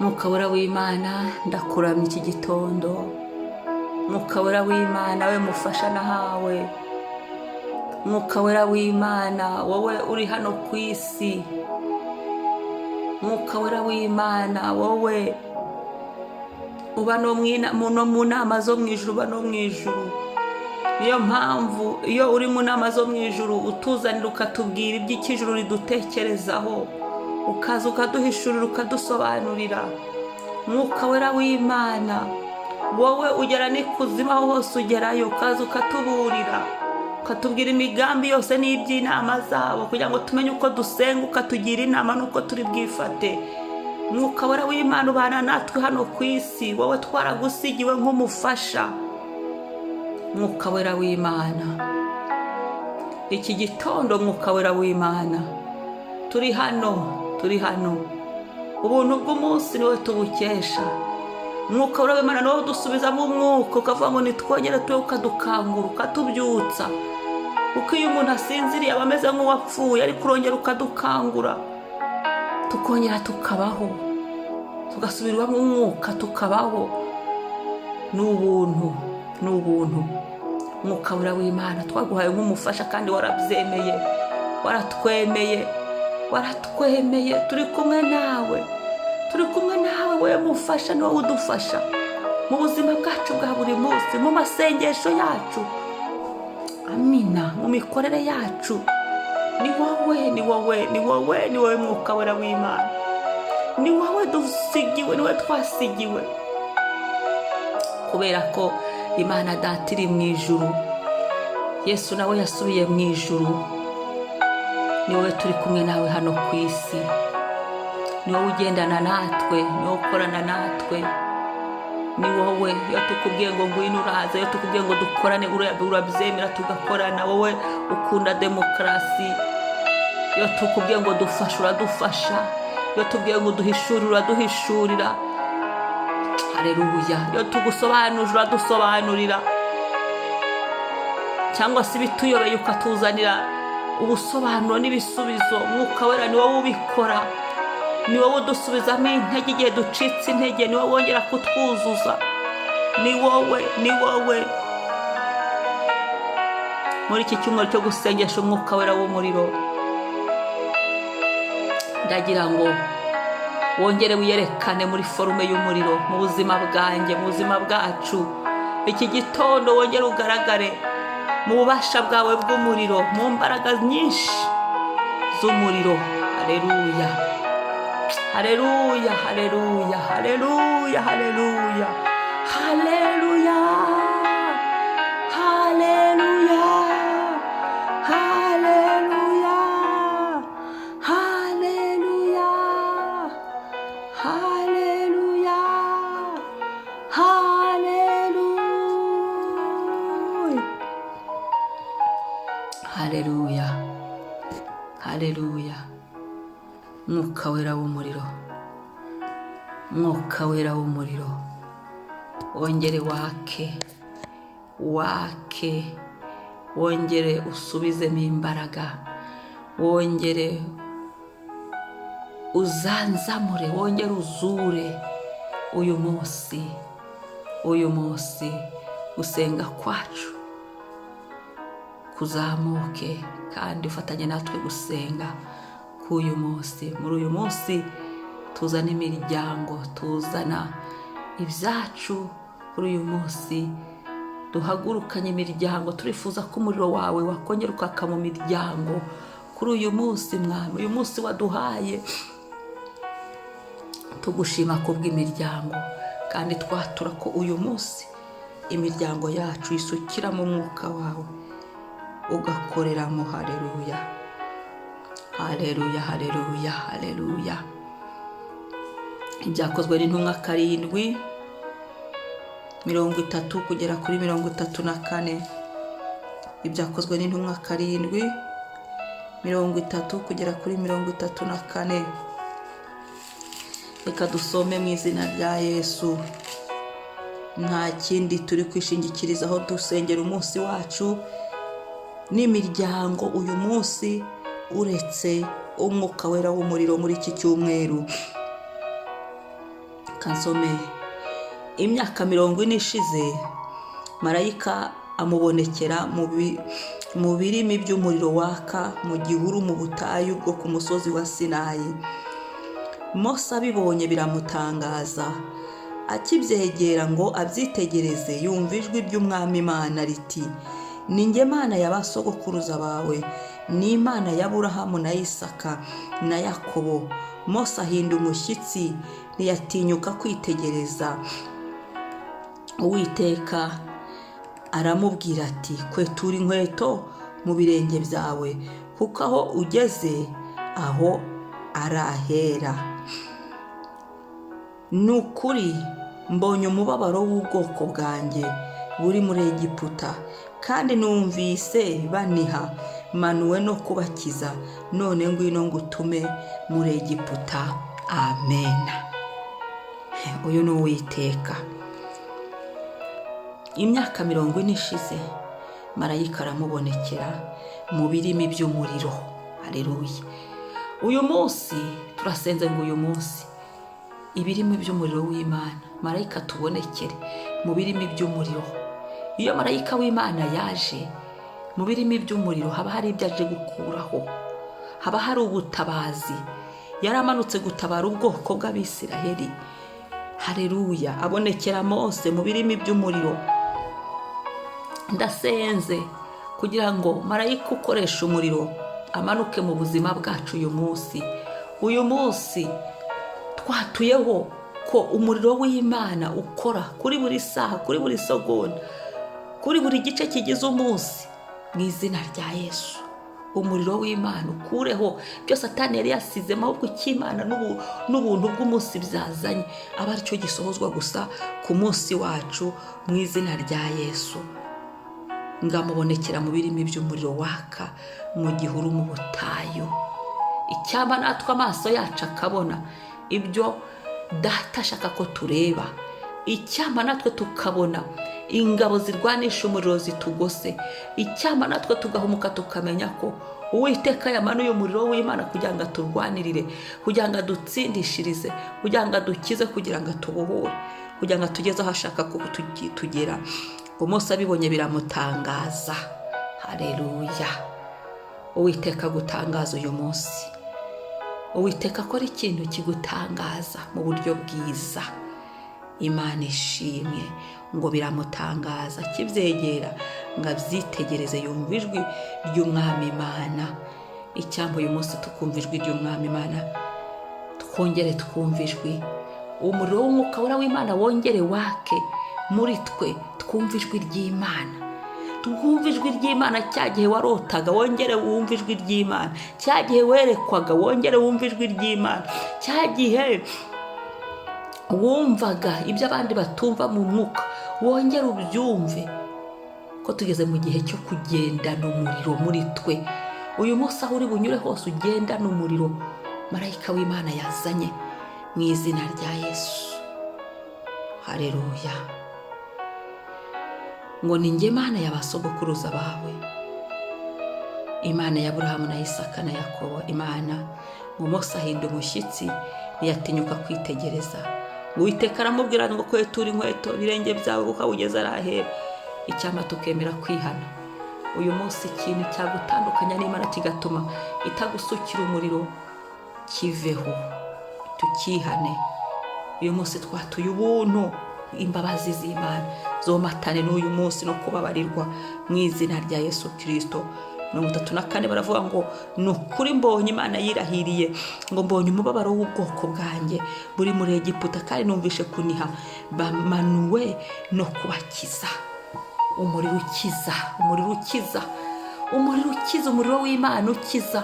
Mwuka Wera w'Imana, ndakuramya iki gitondo. Mwuka Wera w'Imana, we mufasha nahawe. Mwuka Wera w'Imana, wowe uri hano ku isi. Mwuka Wera w'Imana, wowe uba no mu nama zo mu ijuru, uba no mu ijuru. Niyo mpamvu iyo uri mu nama zo mu ijuru utuzanira, ukatubwira iby'ikijuru ridutekerezaho, ukaza ukaduhishurira, ukadusobanurira. Mwuka Wera w'Imana, wowe ugera n'ikuzimu, aho hose ugerayo, ukaza ukatuburira, ukatubwira imigambi yose n'iby'inama zabo, kugira ngo tumenye uko dusenga, ukatugira inama n'uko turi bwifate. Mwuka Wera w'Imana, ubana natwe hano ku isi, wowe twaragusigiwe nk'umufasha. Mwuka Wera w'Imana, iki gitondo, Mwuka Wera w'Imana, turi hano, turi hano. Ubuntu bw'umunsi niwe tubukesha. Mwuka Wera w'Imana, niwe udusubizamo umwuka, ukavuga ngo nitwongere tube, ukadukangura, ukatubyutsa, kuko iyo umuntu asinziriye aba ameze nk'uwapfuye, ariko urongera ukadukangura, tukongera tukabaho, tugasubirwamo umwuka, tukabaho. Ni ubuntu, ni ubuntu. Mwuka Wera w'Imana, twaguhaye nk'umufasha kandi warabyemeye, waratwemeye, waratwemeye. Turi kumwe nawe, turi kumwe nawe. We mufasha, ni wowe udufasha mu buzima bwacu bwa buri munsi, mu masengesho yacu, amina, mu mikorere yacu. Ni wowe, ni wowe, ni wowe, ni wowe Mwuka Wera w'Imana, ni wowe dusigiwe, ni wowe twasigiwe, kubera ko Imana Data iri mu ijuru, Yesu nawe yasubiye mu ijuru. Ni wowe turi kumwe nawe hano ku isi, ni wowe ugendana natwe, ni wowe ukorana natwe, ni wowe. Iyo tukubwiye ngo ngwino, uraza. Iyo tukubwiye ngo dukorane, urabyemera tugakorana. Wowe ukunda demokarasi. Iyo tukubwiye ngo dufashe, uradufasha. Iyo tubwiye ngo duhishurire, uraduhishurira. Hareruya! Iyo tugusobanuje, uradusobanurira, cyangwa se ibituyobeye ukatuzanira ubusobanuro n'ibisubizo. Mwuka Wera, ni wowe ubikora, ni wowe udusubizamo intege igihe ducitse intege, ni wowe wongera kutwuzuza. Ni wowe, ni wowe. Muri iki cyumweru cyo gusengesha Umwuka Wera w'umuriro, ndagira ngo wongere wiyerekane muri forme y'umuriro mu buzima bwanjye, mu buzima bwacu. Iki gitondo wongere ugaragare mu bubasha bwawe bw'umuriro, mu mbaraga nyinshi z'umuriro. Hareruya, hareruya, hareruya, hareruya, hareruya, hareruya, hareruya, hareruya, hareruya, hareruya, hareruya, hareruya, hareruya. Mwuka Wera w'umuriro, Mwuka Wera w'umuriro, wongere wake, wake, wongere usubizemo imbaraga, wongere uzanzamure, wongere uzure uyu munsi. Uyu munsi gusenga kwacu kuzamuke, kandi ufatanye natwe gusenga k'uyu munsi. Muri uyu munsi tuzana imiryango, tuzana ibyacu. Kuri uyu munsi duhagurukanye imiryango, turifuza ko umuriro wawe wakongera ukaka mu miryango kuri uyu munsi. Mwami, uyu munsi waduhaye, tugushima kubw'imiryango, kandi twatura ko uyu munsi imiryango yacu isukiramo umwuka wawe, ugakoreramo. Hareruya, hareruya, hareruya, hareruya. Ibyakozwe n'Intumwa 7, 30 kugera kuri 34. Ibyakozwe n'Intumwa 7, 30 kugera kuri 34. Reka dusome mu izina rya Yesu. Nta kindi turi kwishingikirizaho dusengera umunsi wacu n'imiryango uyu munsi uretse Umwuka Wera w'umuriro muri iki cyumweru. Kansome imyaka 40 ishize, marayika amubonekera mu birimi by'umuriro waka mu gihuru mu butayu bwo ku musozi wa Sinayi. Mose abibonye biramutangaza. Akibyegera ngo abyitegereze, yumva ijwi ry'Umwami Imana riti: "Ni njye Mana ya ba sogokuruza bawe, ni Imana ya Aburahamu na Isaka na Yakobo." Mose ahinda umushyitsi, ntiyatinyuka kwitegereza. Uwiteka aramubwira ati: "Kwetura inkweto mu birenge byawe, kuko aho ugeze aho ari ahera. Ni ukuri mbonye umubabaro w'ubwoko bwanjye buri muri Egiputa, kandi numvise baniha, manuwe no kubakiza. None ngwino ngutume muri Egiputa." Amen. Uyu ni Uwiteka. Imyaka 40 ishize, marayika aramubonekera mu birimi by'umuriro. Hareruya. Uyu munsi turasenze ngo uyu munsi ibirimi by'umuriro w'Imana, marayika tubonekere mu birimi by'umuriro. Iyo marayika w'Imana yaje mu birimi by'umuriro, haba hari ibyo aje gukuraho, haba hari ubutabazi. Yari amanutse gutabara ubwoko bw'Abisiraheli. Hareruya. Abonekera Mose mu birimi by'umuriro. Ndasenze kugira ngo marayika ukoresha umuriro amanuke mu buzima bwacu uyu munsi. Uyu munsi twatuyeho ko umuriro w'Imana ukora kuri buri saha, kuri buri segonda, kuri buri gice kigize umunsi, mu izina rya Yesu. Umuriro w'Imana ukureho byose Satani yari yasizemo, ahubwo icy'Imana n'ubuntu bw'umunsi byazanye aba aricyo gisohozwa gusa ku munsi wacu, mu izina rya Yesu. Ngamubonekera mu birimi by'umuriro waka mu gihuru mu butayu. Icyampa natwe amaso yacu akabona ibyo Data ashaka ko tureba. Icyampa natwe tukabona ingabo zirwanisha umuriro zitugose. Icyampa natwe tugahumuka, tukamenya ko Uwiteka yamanuye umuriro w'Imana kugira ngo aturwanirire, kugira ngo adutsindishirize, kugira ngo adukize, kugira ngo atubohore, kugira ngo atugeze aho ashaka ko tugera. Umunsi abibonye biramutangaza. Hareruya. Uwiteka agutangaza uyu munsi. Uwiteka akora ikintu kigutangaza mu buryo bwiza. Imana ishimwe. Ngo biramutangaza, akibyegera ngo abyitegereze, yumva ijwi ry'Umwami Imana. Icyampa uyu munsi tukumva ijwi ry'Umwami Imana, twongere twumve ijwi. Umuriro w'Umwuka Wera w'Imana wongere wake muri twe, twumve ijwi ry'Imana, twumve ijwi ry'Imana. Cya gihe warotaga, wongere wumve ijwi ry'Imana. Cya gihe werekwaga, wongere wumve ijwi ry'Imana. Cya gihe wumvaga ibyo abandi batumva mu mwuka, wongere ubyumve, ko tugeze mu gihe cyo kugendana umuriro muri twe. Uyu munsi aho uri bunyure hose, ugendane umuriro marayika w'Imana yazanye, mu izina rya Yesu. Hareruya. Ngo: "Ni njye Mana ya ba sogokuruza bawe, Imana ya Aburahamu na Isaka na Yakobo." Imana ngo Mose ahinda umushyitsi, ntiyatinyuka kwitegereza. Uwiteka aramubwira ngo: "Kwetura inkweto ibirenge byawe, kuko aho ugeze arahera." Icyampa tukemera kwihana uyu munsi. Ikintu cyagutandukanya n'Imana, kigatuma itagusukira umuriro, kiveho, tukihane uyu munsi. Twatuye ubuntu, imbabazi z'Imana zomatane n'uyu munsi no kubabarirwa, mu izina rya Yesu Kirisito. 34 baravuga ngo: "Ni ukuri mbonye Imana yirahiriye ngo mbonye umubabaro w'ubwoko bwanjye buri muri Egiputa, kandi numvishe kuniha, bamanuwe no kubakiza." Umuriro ukiza, umuriro ukiza, umuriro ukiza, umuriro w'Imana ukiza.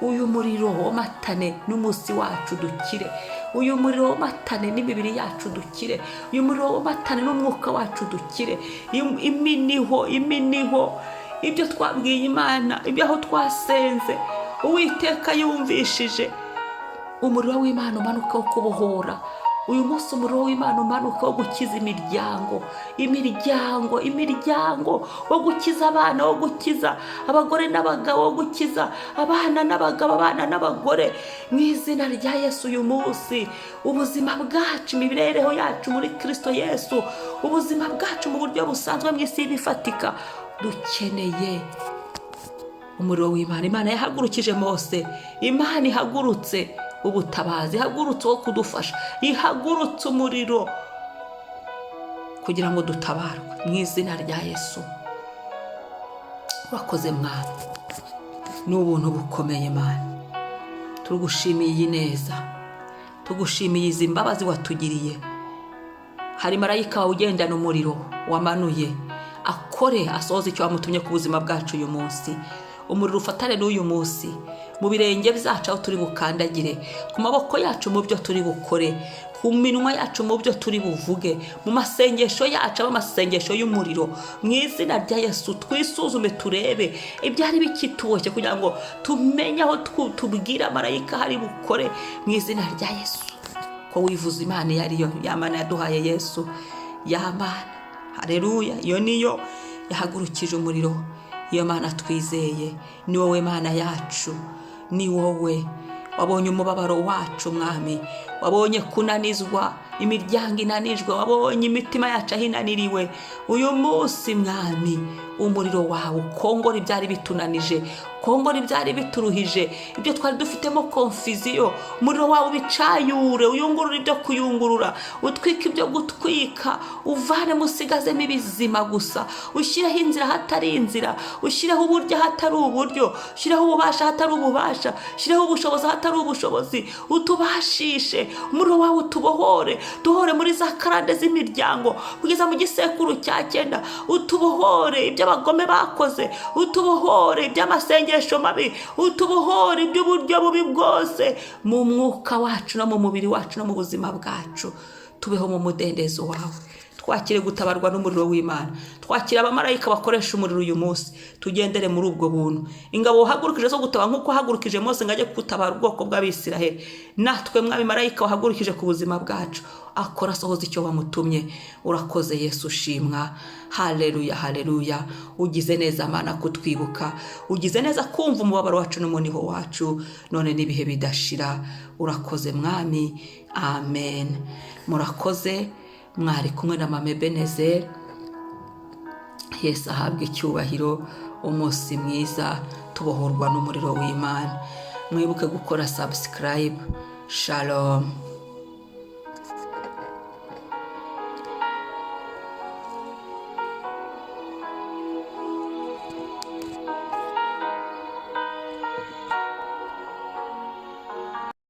Uyu muriro womatane n'umunsi wacu, dukire. Uyu muriro womatane n'imibiri yacu, dukire. Uyu muriro womatane n'umwuka wacu, dukire. Iminiho, iminiho, ibyo twabwiye Imana, ibyo aho twasenze Uwiteka yumvishije, umuriro w'Imana umanuka wo kubohora. Uyu munsi umuriro w'Imana umanuka wo gukiza imiryango, imiryango, imiryango, wo gukiza abana, wo gukiza abagore n'abagabo, wo gukiza abana n'abagabo, abana n'abagore, mu izina rya Yesu. Uyu munsi ubuzima bwacu, imibereho yacu muri Kirisito Yesu, ubuzima bwacu mu buryo busanzwe mu isi y'ibifatika, dukeneye umuriro w'Imana. Imana yahagurukije Mose, Imana ihagurutse ubutabazi, ihagurutse wo kudufasha, ihagurutse umuriro kugira ngo dutabarwe mu izina rya Yesu. Urakoze Mwana, ni ubuntu bukomeye. Mana, tugushimiye iyi neza, tugushimiye izi mbabazi watugiriye. Hari marayika wawe ugendana umuriro wamanuye, akore asohoze icyo wamutumye ku buzima bwacu uyu munsi. Umuriro ufatane n'uyu munsi mu birenge byacu aho turi bukandagire, ku maboko yacu mu byo turi bukore, ku minwa yacu mu byo turi buvuge, mu masengesho yacu aba amasengesho y'umuriro mu izina rya Yesu. Twisuzume turebe ibyari bikituboshye kugira ngo tumenye aho tubwira marayika hari bukore mu izina rya Yesu. Ko wivuza Imana iyo ariyo ya Mana yaduhaye Yesu, ya Mana, hareruya, iyo niyo yahagurukije umuriro. Iyo Mana twizeye ni wowe Mana yacu, ni wowe wabonye umubabaro wacu Mwami, wabonye kunanizwa, imiryango inanijwe, wabonye imitima yacu aho inaniriwe. Uyu munsi Mwami, umuriro wawe ukongora ibyari bitunanije, kongora ibyari bituruhije, ibyo twari dufitemo confusion. Umuriro wawe ubicayure, uyungurure ibyo kuyungurura, utwike ibyo gutwika, uvanemo usigazemo ibizima gusa, ushyireho inzira ahatari inzira, ushyireho uburyo ahatari uburyo, ushyireho ububasha ahatari ububasha, ushyireho ubushobozi ahatari ubushobozi, utubashishe umuriro wawe, utubohore, duhore muri za karande z'imiryango kugeza mu gisekuru cya cyenda, utubohore ibyo abagome bakoze, utubohore iby'amasengesho mabi, utubohore iby'uburyo bubi bwose mu mwuka wacu no mu mubiri wacu no mu buzima bwacu, tubeho mu mudendezo wawe. Twakire gutabarwa n'umuriro w'Imana, twakire abamarayika bakoresha umuriro uyu munsi, tugendere muri ubwo buntu. Ingabo wahagurukije zo gutabara, nk'uko wahagurukije Mose ngo ajye gutabara ubwoko bw'Abisiraheli, natwe Mwami, marayika wahagurukije ku buzima bwacu akora asohoza icyo wamutumye. Urakoze Yesu, ushimwa. Haleluya, haleluya. Ugize neza Mana kutwibuka, ugize neza kumva umubabaro wacu n'umuniho wacu, none n'ibihe bidashira. Urakoze Mwami, amen. Murakoze, mwari kumwe na Mame Benezeri. Yesu ahabwa icyubahiro. Umunsi mwiza, tubohorwa n'umuriro w'Imana. Mwibuke gukora subscribe. Shalom.